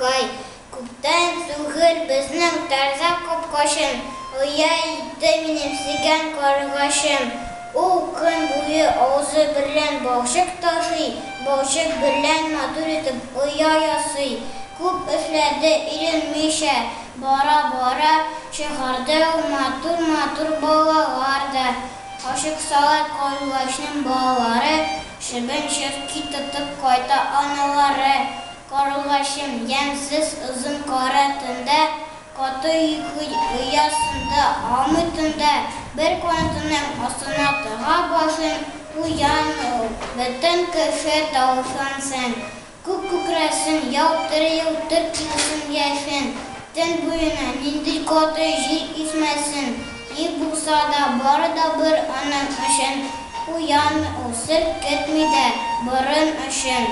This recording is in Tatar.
Тукай. Күптән түгел безнең тәрәзә капкачын Оя итте минем сөйгән карлыгачым. Ул көн буе авызы берлән балчык ташый, Балчык берлән матур итеп оя ясый. Күп эшләде иренмичә, бара-бара Чыгарды ул матур-матур балалар да. Ашыксалар карлыгачның балалары, Чебен-черки тотып кайта аналары. Карлыгачым, ямьсез озын кара төндә Каты йоклый оясында, алмый тында. Бер канатының астына тыга башын, Уянмый ул, бөтен кеше тавышлансын. Күк күкрәсен, ялтыр-йолтыр килсен яшен, Төн буена нинди каты җил исмәсен, Ни булса да, бары да бер аның өчен, Уянмый ул, селкетми дә борын очын.